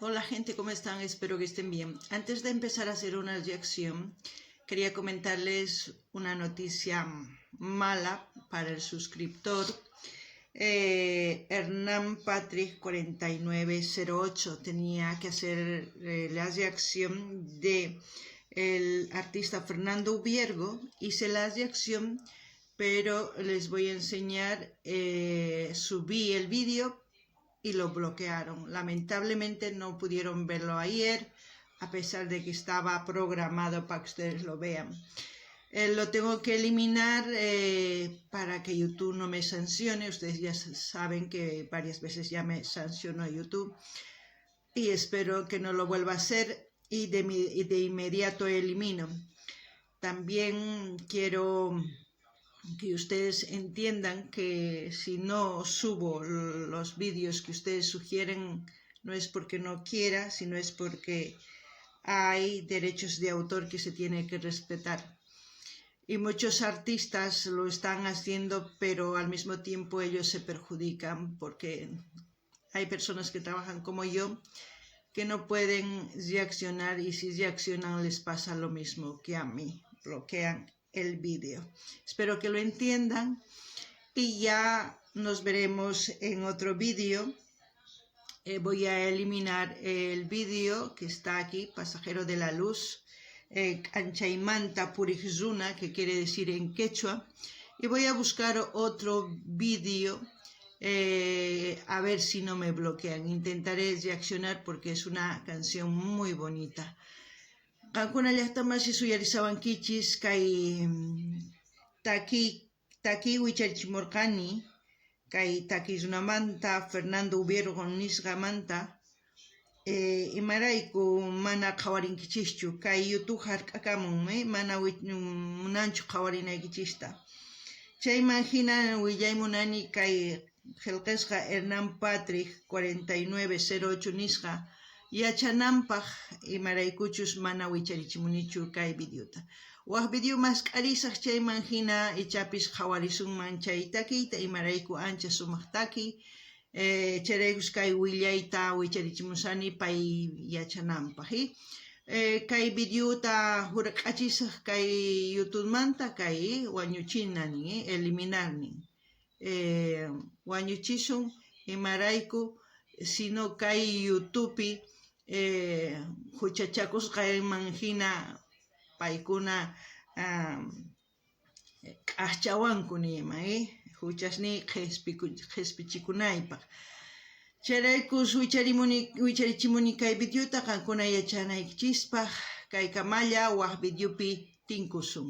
Hola gente, ¿cómo están? Espero que estén bien. Antes de empezar a hacer una reacción, quería comentarles una noticia mala para el suscriptor. Hernán Patrick 4908 tenía que hacer la reacción de el artista Fernando Ubiergo. Hice la reacción, pero les voy a enseñar, subí el vídeo y lo bloquearon. Lamentablemente no pudieron verlo ayer, a pesar de que estaba programado para que ustedes lo vean. Lo tengo que eliminar para que YouTube no me sancione. Ustedes ya saben que varias veces ya me sancionó YouTube y espero que no lo vuelva a hacer y de inmediato elimino. También quiero que ustedes entiendan que si no subo los vídeos que ustedes sugieren, no es porque no quiera, sino es porque hay derechos de autor que se tiene que respetar. Y muchos artistas lo están haciendo, pero al mismo tiempo ellos se perjudican porque hay personas que trabajan como yo que no pueden reaccionar y si reaccionan les pasa lo mismo que a mí, bloquean el vídeo. Espero que lo entiendan y ya nos veremos en otro vídeo. Voy a eliminar el vídeo que está aquí, Pasajero de la Luz, K'anchaymanta Purej Runa, que quiere decir en quechua, y voy a buscar otro vídeo a ver si no me bloquean. Intentaré reaccionar porque es una canción muy bonita. Qankuna llaqtamasi suyarisawankichis kay taki taki wicharichimurqani kay taki runamanta Fernando Ubiergo nisqamanta imarayku mana qhawarinkichischu kay YouTube hark'akamun mana munanchu qhawarinaykichista chayman hina willay munani kay qillqasqa Hernán Patrick 4908 nisqa yachananpaq imaraykuchus mana wicharichimunichu kay videota. Waj video mask'arisaq chayman hina ichapis qhawarisunman chay takiyta imarayku ancha sumaq takiy chayraykus kay willayta wicharichimusani pay yachananpaq. Kay videota hurq'achisaq kay YouTubemanta kay wañuchina nin eliminar nin. Wañuchisun imarayku sino kay YouTubepi huchachakusqayman hina paykuna k'ajchawanku niyman huchasniy qhispichikunaypaq. Chayraykus wicharichimuni kay videota qankuna yachanaykichispaq kaykamalla waj videopi tinkusun.